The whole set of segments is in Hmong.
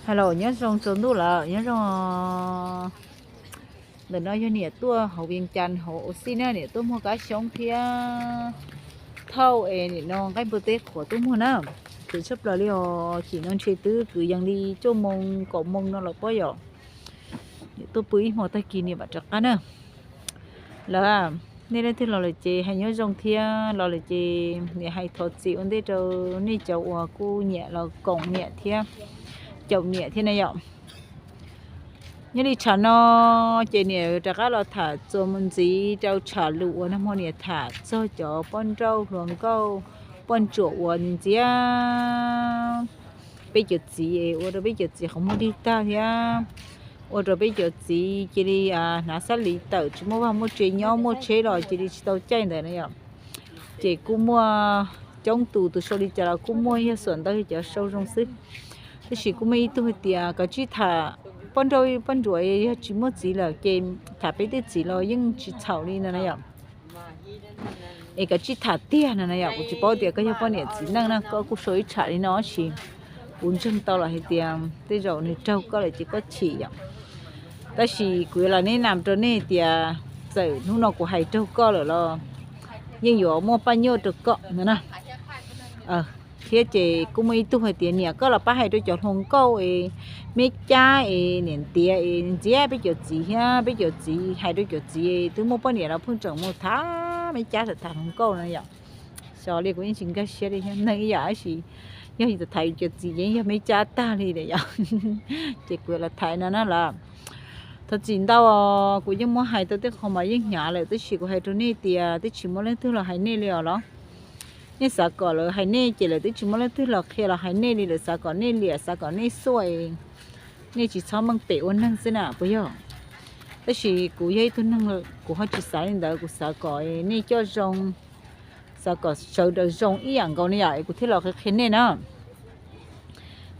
Hello, nyob zoo tsaus ntuj lawm, nyob zoo. Ntawm no yog niam tuaj hauv Vias Cas hauv ua si na, niam tuaj muag kab xyoob thiab thauj es nim no nqaij npua teb qhuav tuaj muag na. Khwv tshaj plaws li os, chim no ntshe twb kwv yees li cuaj moo kaum moo no los pob yom. Niam tuaj pw ib hmo tag kis niam mam rov qab na. Lawm, nej leej twg los lawm ces hais nyob zoo thiab, los lawm ces niam hais thov txim ua ntej rau nej cov uas kuj nyiam los koom niam thiab caum niam thiab na yom. Nyob li tshav no ces niam rov qab los tham txuas mus ntxiv rau tshav lus uas nag hmo niam tham txog cov poj nrauj hluas nkauj poj ntsuam uas ntxias peb cov txiv, ua rau peb cov txiv qhov muag dig tag thiab ua rau peb cov txiv cia li hnav xab lis tawm tsis muaj vaj muaj tse nyob, muaj tsheb los cia li tsis tau caij ntawd na yom. Ces kuj muaj coob tus, tus sau li cas los kuj muaj, yog xuam ntawv cov sau zoo xwb. Tab sis kuj muaj ib tug hais tias kav tsij tham poj nrauj poj ntsuam, yog tsis muaj txiv lawm ces tham peb tej txiv los yeej tsis txhaum li no na yom. Es kav tsij tham tiag no na yom, kuv tsis paub tias koj yog poj niam txiv neej na, koj kuj sau ib tsam li no tab sis kuv ntseeg tau los hais tias tej zaum nws raug koj lawm ces koj chim yom. Tab sis kuv yuav los neb nam rau nej tias txawm hnub no kuv hais raug koj lawm los yeej yuav muaj paj nyuaj rau koj no na. Thiab ces kuj muaj ib tug hais tias niam koj los pab hais rau cov hluas nkauj es me cab es niam ntiav es ntxias peb cov txiv thiab peb cov txiv hais rau cov txiv twb muaj poj niam los pheej tseem mus tham me cab tham hluas nkauj no yom. Xyov li kuv yeej tsis nkag siab li thiab, neeg ib yam tab sis yog tham cov txiv yeej yog me cab tag li lawm yom. Ces kuv los tham no na lawm. Thov txim ntau, kuv yeej muab hais tau tej qho mas yeej hnyav lawm tab sis kuv hais rau nej tias twb tsis muaj leej twg los hais nej li os los. Nej xav kom lawv hais nej ces lawv twb tsis muaj leej twg los qhia los hais nej li, lawv xav kom nej liam, xav kom nej xuaj, nej tsis txhob meej pem ua neeg xwb na puas yog? Tab sis kuv yog ib tug neeg, kuv ho tsis xav li ntawd, kuv xav kom nej coj zoo, xav kom sawv daws zoo ib yam nkaus ne yom, es kuv thiaj los qhia qhia nej na.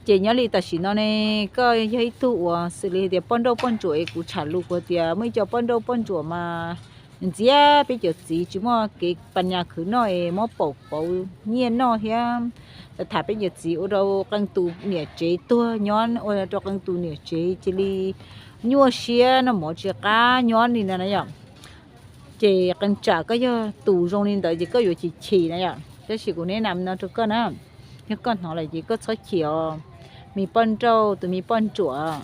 Ces nyob li tam sim no ne, koj yog ib tug uas xws li hais tias poj nrauj poj ntsuam es kuv tsham lus kuv tias muaj ib co poj nrauj poj ntsuam mas ntxias peb cov txiv tsis muaj kev pas nyas khwv noj es muab paum pauv nyiaj noj thiab tham peb cov txiv ua rau qee tus niam tsev tuag nyob, ua rau qee tus niam tsev cia li nyuaj siab noj mov tsis qab nyob li no na yom. Ces qee tsam koj yog tus zoo li ntawd ces koj yuav chim chim na yom, tab sis kuv neb nam no rau koj na, yog koj hnov lawm ces koj txhob chim os, me poj nrauj tus me poj ntsuam.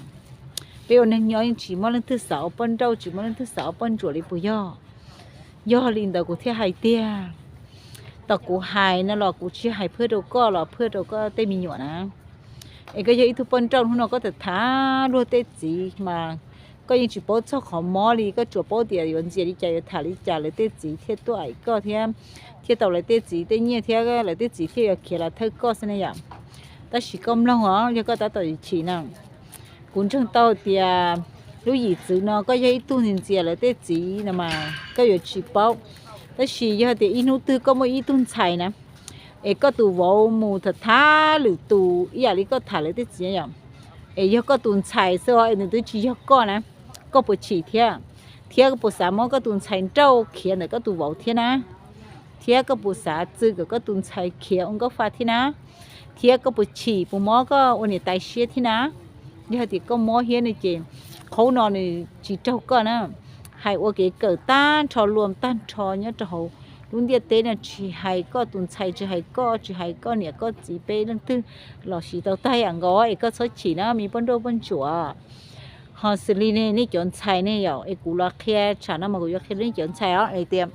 Peb ua neeg nyob yeej tsis muaj leej twg xav ua poj nrauj, tsis muaj leej twg xav ua poj ntsuam li puas yog? Yog li ntawd kuv thiaj hais tiag. Tom kuv hais no los kuv tsis hais phaj rau koj los phaj rau koj tej me nyuam na. Es koj yog ib tug poj nrauj hnub no koj tham tham luag tej txiv mas koj yeej tsis paub txog qhov mob li, koj tsuas paub tias yuav ntxias li cas yuav tham li cas lawv tej txiv thiaj tuaj aim koj thiab, thiaj tau lawv tej txiv tej nyiaj thiab lawv tej txiv thiaj yuav khiav los thawj koj xwb ne yom. Tab sis koj mloog os, yog koj tab tom chim na, kuv ntseeg tau tias lub yim txwv no koj yog ib tug ntxias ntxias lawv tej txiv no mas koj yuav tsis paub. Tab sis yog tias ib hnub twg koj muaj ib tug ntxhais na, es koj tus vauv mus tham tham lwm tus ib yam li koj tham lawv tej txiv yom, es yog koj tus ntxhais xwb es nws twb tsis yog koj na, koj puas chim thiab? Thiab koj puas xav muab koj tus ntxhais nrauj khiav ntawm koj tus vauv thiab na? Thiab koj puas xav txwv kom koj tus ntxhais khiav ua nkauj fa thiab na? Thiab koj puas chim, puas mob koj ua niam tais siab thiab na? Yog tias koj mob thiab no ces qhov no nws tsis raug koj na. Hais ua kev kawm tag nrho, luam tag nrho nyob rau hauv lub ntiaj teb no, tsis hais koj tus ntxhais, tsis hais koj, tsis hais koj niam koj txiv, peb leej twg los siv tau tag yam nkaus es koj txhob chim na me poj nrauj poj ntsuam. Ho xws li ne nej cov ntxhais ne yom, es kuv los qhia tsam no mas kuv yuav qhia nej cov ntxhais os, hais tias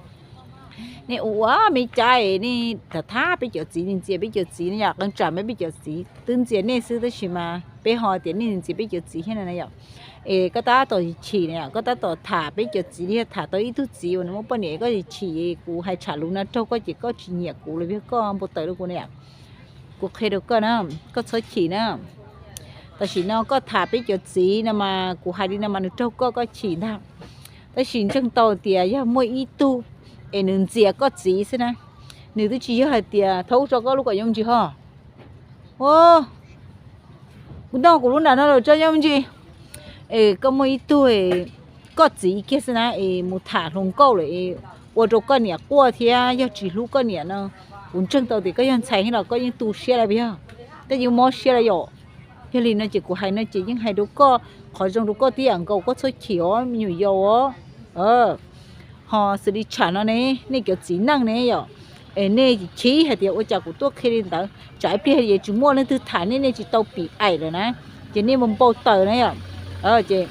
nej ua ua me cab es nej tham tham peb cov txiv, ntxias peb cov txiv ne yom, qee tsam peb cov txiv twb ntxias nej xwb tab sis mas peb ho tias nej ntxias peb cov txiv thiab na yom. Es koj tab tom chim na yom, koj tab tom tham peb cov txiv li tham tau ib tug txiv uas nws muaj poj niam, koj chim, kuv hais tsam lus no raug koj ces koj tsis nyiam kuv los yog koj npau taws rau kuv na yom. Kuv qhia rau koj na, koj txhob chim na. Tam sim no koj tham peb cov txiv no mas kuv hais li no mas nws raug koj, koj chim ntag. Tab sis ntseeg tau tias yog muaj ib tug es nws ntxias koj txiv xwb na, nws twb tsis yog hais tias thaub tso koj lub kom yooj yim ho. Kuv noj kuv lub nram no los tso yooj yim. Es koj muaj ib tug koj txiv kiag xwb na es mus tham hluas nkauj lawm es ua rau koj niam quaj thiab yog tsis hlub koj niam no, kuv ntseeg tau tias koj yog ntxhais thiab los koj yeej tu siab lawm puas yog? Koj yeej mob siab lawm yom. Yog li no ces kuv hais no ces yeej hais rau koj, qhov zoo rau koj tib yam nkaus, koj txhob chim os me nyuam yaus os. Ho xws li tsham no ne, nej cov txiv neej ne yom, es nej chim hais tias ua cas kuv tuaj qhia li ntawd, tsam ib pliag es tsis muaj leej twg tham nej, nej tsis tau pim aim lawm na, ces nej npau taws na yom. Ces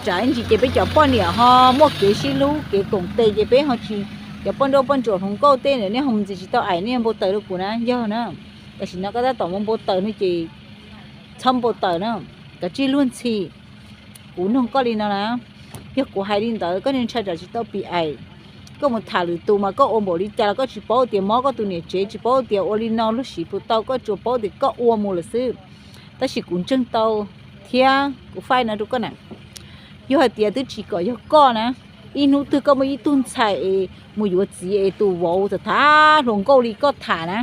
tsam ib ntsis ces peb cov poj niam ho muaj kev sib hlub kev koom tes ces peb ho tsis, cov poj nrauj poj ntsuam hluas nkauj tej ntawd nej ho mus ntxias tsis tau aim, nej npau taws rau kuv na, yog na. Tam sim no koj tab tom mus npau taws no ces txhob npau taws na, kav tsij luag ntxhi. Kuv noog koj li no na, yog kuv hais li ntawd koj niag ntshai tsam tsis tau pim aim, koj mus tham lwm tus mas koj ua npaum li cas los koj tsis paub tias mob koj tus niam tsev, tsis paub tias ua li no luag siv puas tau, koj tsuas paub tias koj ua mus lawm xwb. Tab sis kuv ntseeg tau thiab kuv faij no rau koj na, yog hais tias twb tsis kom yog koj na, ib hnub twg koj muaj ib tug ntxhais es mus yuav txiv es tus vauv tham tham hluas nkauj li koj tham na,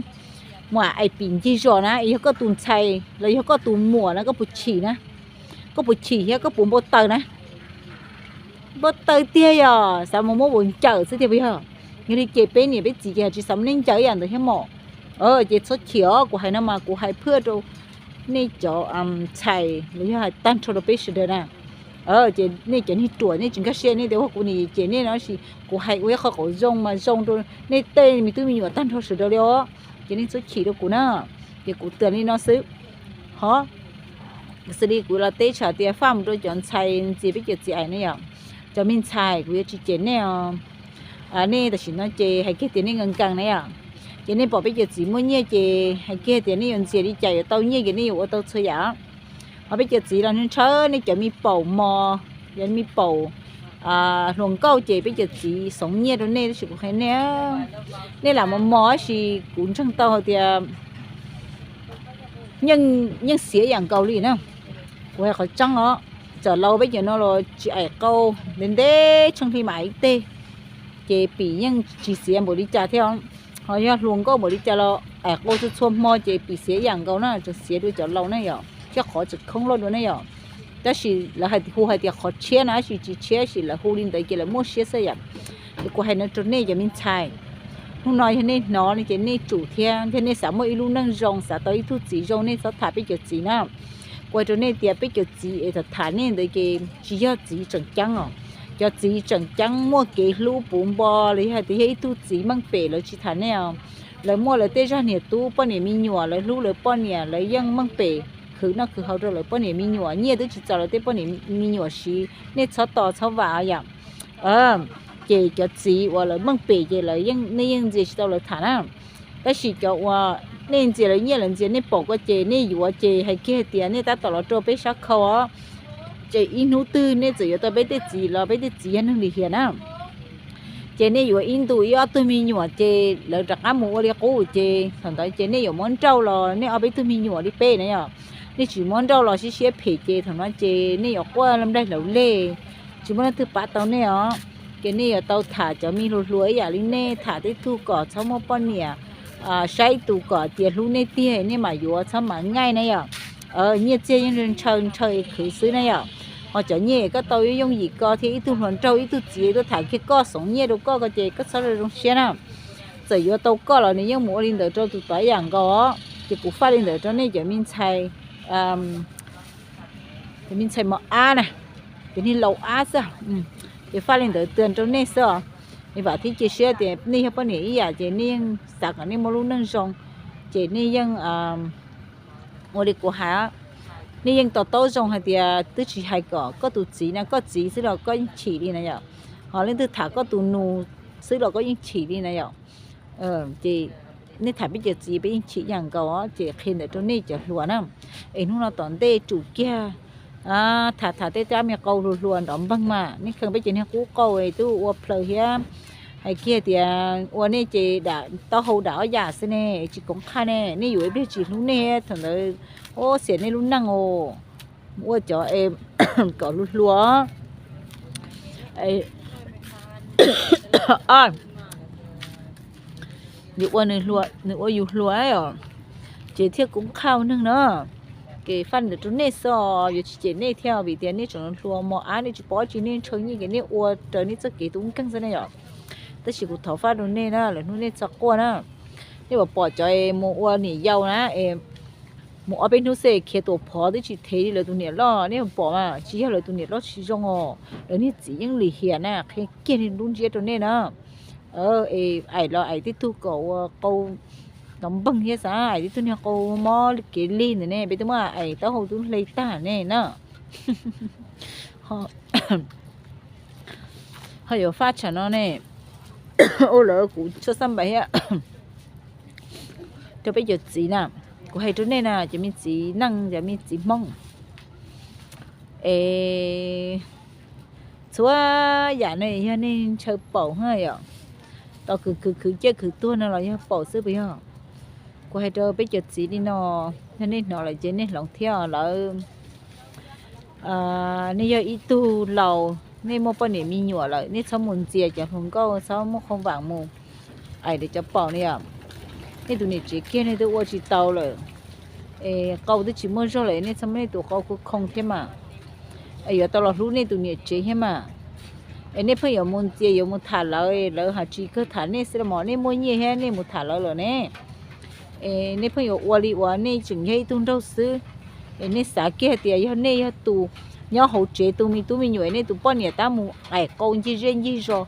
mus aim pim ncig zos na, es yog koj tus ntxhais los yog koj tus muam na, koj puas chim na? Koj puas chim thiab koj puas npau taws na? Npau taws tiag, yog xav mus muab vauv ncawm xwb tiag puas yog? Yog li ces peb niam peb txiv ces tsis xav muab nej ncawm ib yam ntawd thiab mom. Ces txhob chim os, kuv hais no mas kuv hais phwj rau nej cov ntxhais los yog hais tag nrho rau peb sawv daws na. Ces nej cov niag ruam nej tsis nkag siab, nej tias ua kuv niam cem nej no, tab sis kuv hais ua ib qho qauv zoo mas zoo rau nej tej me tub me nyuam tag nrho sawv daws li os. Ces nej txhob chim rau kuv na, ces kuv tawm li no xwb. Ho xws li kuv los teb tsham tias faj mus rau cov ntxhais ntxias peb cov txiv aim ne yom, cov me ntxhais kuv yuav tsis cem nej os. Nej tam sim no ces hais kiag tias nej nkees nkees na yom, ces nej pom peb cov txiv muaj nyiaj ces hais kiag tias nej yuav ntxias li cas yuav tau nyiaj ces nej yuav ua tau txhua yam. Ho peb cov txiv los ntshaw nej cov me paum mos, yog me paum hluas nkauj ces peb cov txiv xoov nyiaj rau nej, tab sis kuv qhia nej, nej lam mos mos tab sis kuv ntseeg tau hais tias yeej xiav yam nkaus li na. Kuv hais qhov tseeb os, cov laus peb cov no los tsis aim qau, ntev ntev tsheej hli mam ib teg, ces pim yeej tsis xiav npaum li cas thiab. Ho yog hluas nkauj npaum li cas los aim qau txhua txhua hmo ces pim xiav yam nkaus na, tseem xiav dua cov laus na yom, thiab qhov tseem khoob loj dua na yom. Tab sis lawv hu hais tias qhov tshiab na, tab sis tsis tshiab, tab sis lawv hu li ntawd ces lawv muaj siab xwb yom. Ces kuv hais no rau nej cov me ntxhais, hnub no yog nej hnov no ces nej tsum thiab, yog nej xav muaj ib lub neej zoo, xav tau ib tug txiv zoo, nej txhob tham peb cov txiv na. Kuv hais rau nej tias peb cov txiv es tham tham nej ntawd ces tsis yog txiv tseem ceeb os. Cov txiv tseem ceeb muaj kev hlub puv npo los yog hais tias yog ib tug txiv meej pem lawv tsis tham nej os. Lawv muaj lawv tej zaj niam tub poj niam me nyuam, lawv hlub lawv poj niam, lawv yeej meej pem khwv noj khwv haus rau lawv poj niam me nyuam, nyiaj twb tsis txaus lawv tej poj niam me nyuam siv, nej txhob tos txhob vam yom. Ces cov txiv uas lawv meej pem ces lawv, nej yeej ntxias tsis tau lawv tham na. Tab sis cov uas nej ntxias lawv nyiaj, lawv ntxias nej paum ko ces nej yuav ces hais kiag hais tias nej tab tom los rau peb sab khau os. Ces ib hnub twg nej txawm yuav tau peb tej txiv los peb tej txiv yog neeg lim hiam na. Ces nej yuav ib ntus ib ob tug me nyuam ces lawv rov qab mus ua li qub ces thaum ntawd ces nej yuav muab nrauj los nej ob peb tug me nyuam li peb na yom. Nej tsis muab nrauj los siab siab phem ces thaum no ces nej yuav quaj nplaig laus lej, tsis muaj leej twg pab tau nej os. Ces nej yuav tau tham cov me hluas hluas ib yam li nej tham tej tug kom txhob muaj poj niam, saib tus kom tias hlub nej tiag nej mam yuav, txhob mam ngaij na yom. Nyiaj txiag yeej ntshaw ntshaw khwv xwb na yom. Ho cov nyiaj koj tau yooj yooj yim ko thiab ib tug hluas nraug ib tug txiv tuaj tham kiag koj xoov nyiaj rau koj ko ces koj txhob zoo siab na. Txawm yuav tau koj los nws yeej mus ua li ntawd rau tus tod ib yam nkaus os. Ces kuv faj li ntawd rau nej cov me ntxhais, cov me ntxhais mos ab na, cov niag laus ab xwb. Ces faj li ntawd twb rau nej xwb os. Es vam thiab cia siab tias nej yog poj niam ib yam ces nej yeej xav kom nej muaj lub neej zoo, ces nej yeej ua li kuv hais, nej yeej to taub zoo hais tias twb tsis hais kom koj tus txiv na, koj txiv xwb los koj yeej chim li na yom. Ho leej twg tham koj tus nus xwb los koj yeej chim li na yom. Ces nej tham peb cov txiv peb yeej chim ib yam nkaus, ces qhia ntawd rau nej cov hluas na. Es hnub no tom ntej tsum kiag tham tham tej rab me qau hluas hluas nrov npeeg mas nej kheev peb cov niag qub qau es twb ua plaws thiab. Hais kiag tias ua nej ces dam taub hau dam ob yam xwb ne, tsis koom qhaj ne, nej yuav ib pliag tsis hlub nej thaum ntawd, xiam nej lub neej os. Ua cov kom hluas hluas, yuav ua nws ua yus hluas os, ces thiaj koom qhaj neeg na. Ces faj ntawd rau nej xwb, yuav tsis cem nej thiab vim tias nej tseem hluas mos ab, nej tsis paub tsis, nej ntshaw nyiaj ces nej ua raws nej txoj kev tub nkeeg xwb ne yom. Tab sis kuv thov faj rau nej na, lwm hnub nej txhob quaj na. Nej pom pom cov es mus ua niam yau na es Mus ob peb hnub xwb khiav tuam phov twb tsis them li lawv tus niam loj, nej pom mas tsis yog lawv tus niam loj tsis zoo os, lawv niag txiv yeej lim hiam na, qhia kiag li lub ntsiab rau nej na. Es aim los aim tib tug kom ua qau nov npeeg thiab xav aim tib tug niag qau mob kev lig ntawd ne, peb twb muab aim taub hau twb hle tag ne na. Ho yuav faj tsam no ne, ua lawm kuv txhua xab npais thiab rau peb cov txiv na, kuv hais rau nej na, cov me txiv neej cov me txiv Hmoob, es txhua yam ne yog nej ntshaw paum na yom, tos khwv khwv khwv ciaj khwv tuag no los yog paum xwb puas yog? Kuv hais rau peb cov txiv li no, yog nej hnov lawm ces nej hloov thiab lawv. Nej yog ib tug laus, nej muaj poj niam me nyuam lawm, nej txhob mus ntxias cov hluas nkauj, txhob muaj qhov vaam mus aim lawv cov paum ne yom. Nej tus niam tsev kiag nej twb ua tsis tau lawm, es qau twb tsis muaj zog lawm, nej txhob muab nej tus qau khoo khoo thiab mas. Yuav tau los hlub nej tus niam tsev thiab mas. Es nej pheej yuav mus ntxias yuav mus tham lawv, lawv hais tsis kawg tham nej xwb los mas, nej muaj nyiaj thiab nej mus tham lawv lawm ne. Es nej pheej yuav ua li uas nej tseem yog ib tug nraug xwb. Es nej xav kiag tias yog nej yog tus nyob hauv tsev tu me tub me nyuam, nej tus poj niam tab mus aim qau ncig zej ncig zos,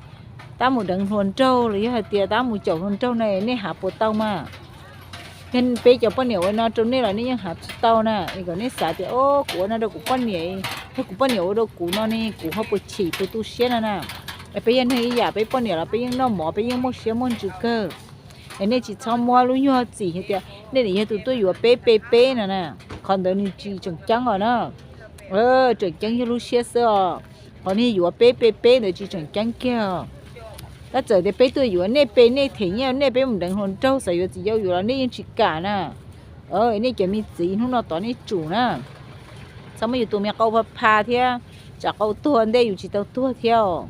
tab mus deev hluas nraug los yog hais tias tab mus caum hluas nraug no nej hav puas tau mas? Yog peb cov poj niam ua no rau nej los nej yeej hav tsis tau na. Es kom nej xav tias, o, kuv ua no rau kuv poj niam, yog kuv poj niam ua rau kuv no ne kuv ho puas chim puas tu siab no na. Es peb yog neeg ib yam, peb poj niam los peb yeej noj mov, peb yeej muaj siab muaj ntsws kawg. Es nej tsis txhob muab lub nyuag txim hais tias nej nim yog tus tuaj yuav peb pe peb no na. Qhov ntawd nws tsis tseem ceeb os na. Tseem ceeb yog lub siab xwb os. Qhov nej yuav peb pe peb ntawd tsis tseem ceeb kiag os. Tab txawm tias peb tuaj yuav nej pe nej them nyiaj nej, peb mus deev hluas nraug xav yuav txiv yau yuav los nej yeej tsis kam na. Nej cov me txiv hnub no tod nej tsum na. Txhob muab yus tus me qau pha pha thiab, tsam qau tuag ntej yus tsis tau tuag thiab os.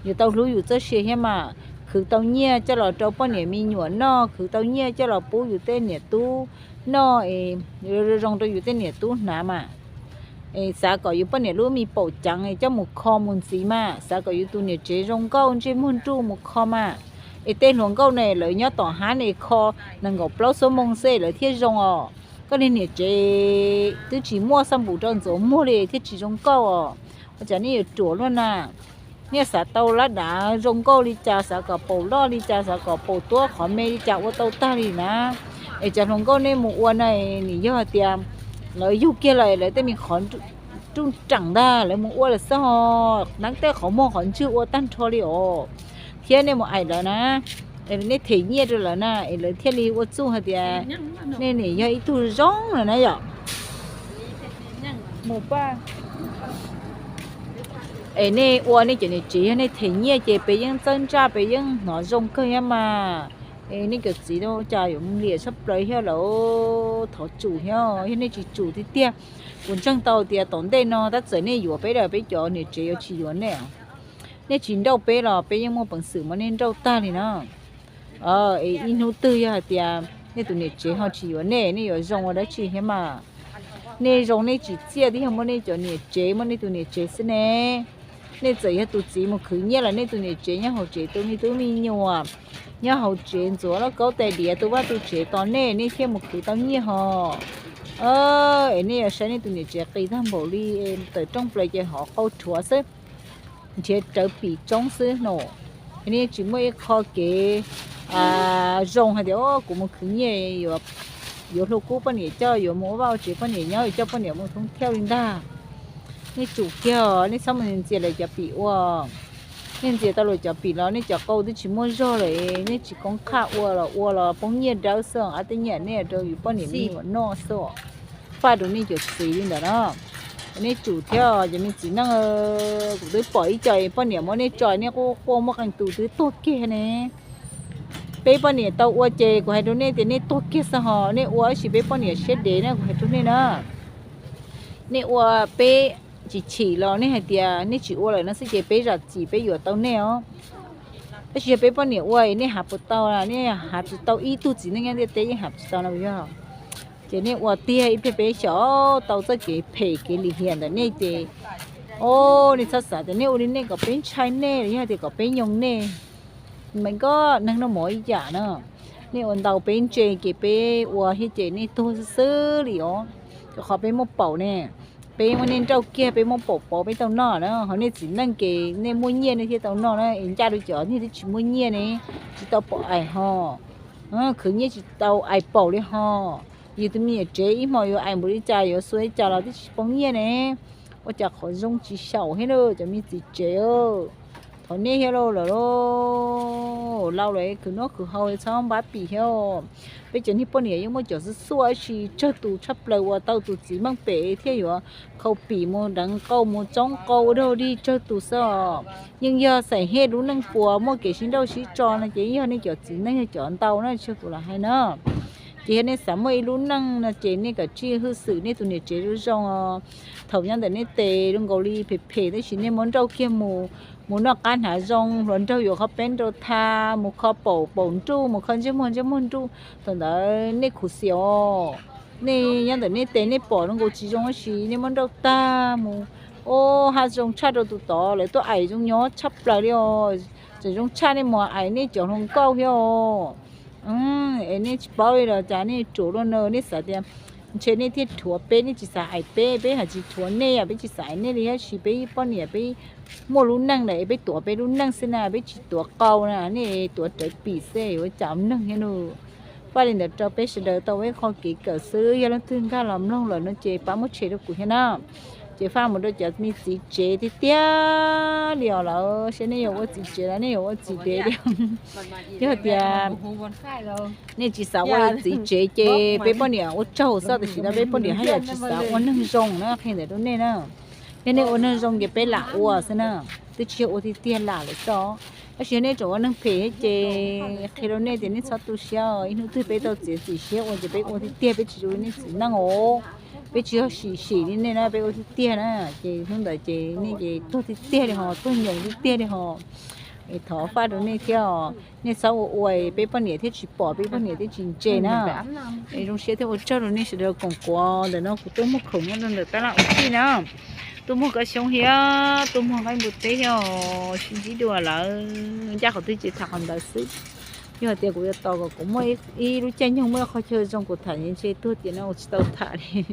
Yus tau hlub yus txoj sia thiab mas, khwv tau nyiaj coj los rau poj niam me nyuam noj, khwv tau nyiaj coj los pub yus tej niam tub noj, es zoo rau yus tej niam tub hnav mas. Es xav kom yus poj niam lub me paum ceev coj mus kho mus ntxiv mas, xav kom yus tus niam tsev zoo nkauj ntsej muag nruj mus kho mas. Es tej hluas nkauj ne lawv nyob tom hab ne kho nees nkaum plaub xuab moos xwb lawv thiaj zoo os. Koj niag niam tsev twb tsis muaj xab npum rau ntxuav muag li thiaj tsis zoo nkauj os. Ua cas nej yuav ruam luaj na? Nej xav tau lab dav zoo nkauj li cas, xav kom paum loj li cas, xav kom paum tuab qhov me li cas ua tau tag li na. Es cov hluas nkauj nej mus ua na, nim yog tias lawv yug kiag lawm lawv tej me qhov ruj raam ntag lawv mus ua lawm xwb os, neeb tej qhov muag qhov ntswg ua tag nrho li os. Thiab nej mus aim lawv na, es nej them nyiaj rau lawv na, es lawv thiaj li ua txuj hais tias nej nim yog ib tug zoo lawm na yom. Es nej ua nej cov niam tsev yog nej them nyiaj ces peb yeej txawj ntsaj peb yeej hnov zoo kawg thiab mas. Es nej cov txiv no cas yuav liam tshaj plaws thiab lawm, thov tsum thiab, yog nej tsis tsum tiag tiag. Kuv ntseeg tau tias tom ntej no tab txawm nej yuav peb lawm peb cov niam tsev yuav tsis yuav nej. Nej tsis nrauj peb los peb yeej muaj peev xwm muab nej nrauj tag li na. Es ib hnub twg yog hais tias nej tus niam tsev ho tsis yuav nej, nej yuav zoo ua dab tsi thiab mas? Nej zoo nej tsim txiaj twb yog muaj nej cov niam tsev, muaj nej tus niam tsev xwb ne. Nej txawm yog tus txiv mus khwv nyiaj los nej tus niam tsev nyob hauv tsev tu me tub me nyuam, nyob hauv tsev ntxuav lauj kaub tais diav tu vaj tu tsev tos nej, nej thiaj mus khwv tau nyiaj hos. Es nej yuav saib nej tus niam tsev qis tag npaum li, tawm rooj plaws ces hov qau rhuav xwb, nrhiav rawv pim tsoob xwb no. Nej tsis muaj ib qho kev zoo hais tias kuv mus khwv nyiaj yuav hlua kub poj niam coj, yuav mus ua vaj ua tsev poj niam nyob, yuav coj poj niam mus thoob thiauj li ntag. Nej tsum kiag, nej txhob mus ntxias lawv cov pim ua. Nej ntxias tau lawv cov pim los nej cov qau twb tsis muaj zog lawm, nej tsis koob qhaj ua los ua los poob nyiaj dawb xwb, ob tej nyiaj nej rau yus poj niam me nyuam noj xwb. Faj rau nej cov txiv li ntawd na. Nej tsum thiab cov me txiv neej, kuv twb pom ib co poj niam muab nej tso nej quaj quaj muaj qee tus twb tuag kiag ne. Peb poj niam tau ua ces kuv hais rau nej tias nej tuag kiag xwb hos, nej ua tab sis peb poj niam siab dev na, kuv hais rau nej na. Nej ua peb tsis chim los nej hais tias nej tsis ua lawm no xwb ces peb zam txim peb yuav tau nej os. Tab sis yog peb poj niam ua nej hav puas tau, nej hav tsis tau, ib tug txiv neej nyob ntiaj teb yeej hav tsis tau no yog. Ces nej ua tiag ib pliag peb xyov tau txoj kev phem kev lim hiam ntawm nej ces, o, nej txhob xav tias nej ua li nej kom peb ntshai nej los yog tias kom peb nyoo nej. Meem koj neeg noj mov ib yam na. Nej ua ntau peb ntse ces peb ua thiab ces nej tuag xwb xwb li os. Rau qhov peb muab paum ne, peb muab nej nrauj kiag peb muab paum pauv peb tau noj na. Ho nej txiv neej ces nej muaj nyiaj nej thiaj tau noj na, es ncaj rau cov neeg twb tsis muaj nyiaj ne, tsis tau paum ais ho, khwv nyiaj tsis tau ais paum li ho. Yus tus me nyuam tsev ib hmo yuav ais npaum li cas yuav xua li cas los twb tsis poob nyiaj ne. Ua cas qhov zoo tsis xyaum thiab lauj cov me txiv tsev. Thov nej thiab lauj, lawm lauj, laus lawm khwv noj khwv haus txhob npab pim thiab. Peb cov niag poj niam yeej muaj cov xuaj xuaj ib si tsawg tus tshaj plaws uas tau tus txiv meej pem thiaj yuav khau pim mus deev qau mus txoob qau ua dog dig tsawg tus xwb os. Yeej yog xaim hej lub neej puas muaj kev sib nrauj sib tso no ces yog nej cov txiv neej yog cov ntau na, tsis yog kuv los hais na. Ces yog nej xav muaj ib lub neej no ces nej kom tsij hwj xwm nej tus niam tsev zoo zoo os. Thaum nyob ntawm nej tes zoo nkaus li phem phem tab sis nej muab nrauj kiag mus, mus noj qab hnav zoo, hluas nraug yuav kho peb nrau tha, mus kho paum paum nruj, mus kho ntsej muag ntsej muag nruj, thaum ntawd nej khuv xim os. Nej nyob ntawm nej tes nej pom zoo nkaus tsis zoo tab sis nej muab nrauj tag mus, o, haj zoo tshaj rau tus tod lawv tuaj ais zoo nyob tshaj plaws li os. Tseem zoo tshaj nej mus ais nej cov hluas nkauj thiab os. Es nej tsis paub li los cas nej ruam luaj na, nej xav tias ntshe nej thiaj rhuav peb, nej tsis xav ais peb, peb haj tsis rhuav nej, peb tsis xav ais nej li, tab sis peb poj niam peb muaj lub neej lawm peb tuav peb lub neej xwb na, peb tsis tuav qau na, nej tuav rawv pim xwb yuav cas neeg thiab lauj. Faj li ntawd rau peb sawv daws tau ua ib qho kev kawm xwb, yog leej twg nkag los mloog lawm no ces pab muab share rau kuv thiab na. Ces faj mus rau cov me txiv tsev tiag tiag li os lawm, saib nej yuav ua txiv tsev los nej yuav ua txiv dev li. Yog tias nej tsis xav ua txiv tsev ces peb poj niam ua tsaug xwb, tam sim no peb poj niam haj yam tsis xav ua neeg zoo na, qhia ntawd rau nej na. Yog nej ua neeg zoo ces peb lam ua xwb na, twb tsis yog ua tiag tiag lam lawm xwb. Tab sis yog nej tseem ua neeg phem thiab ces qhia rau nej tias nej txhob tu siab, ib hnub twg peb tau txiav txim siab ua ces peb ua tiag tiag, peb tsis zoo li nej txiv neej os. Peb tsis yog sim sim li nej na, peb ua tiag tiag na. Ces hnub ntawd ces nej ces tuag tiag tiag li ho, tuag nyoos tiag tiag li ho. Es thov faj rau nej thiab os, nej txhob ua ua peb poj niam thiaj tsis pom, peb poj niam thiaj tsis ntse na. Es zoo siab thiab ua tsaug rau nej sawv daws koom kuv. Ntawm no kuv tuaj muag khoom nyob rau ntawm tab laj ua tij na. Tuaj muag kab xyoob thiab tuaj muag nqaij npua teb thiab os, sib ntsib dua lawm, ncaj qhov twg ces tham qhov ntawd xwb. Yog hais tias kuv yuav tos kom kuv muaj ib lub caij nyoog muaj ib qhov chaw zoo kuv tham ntshe tuag tiam no kuv tsis tau tham li.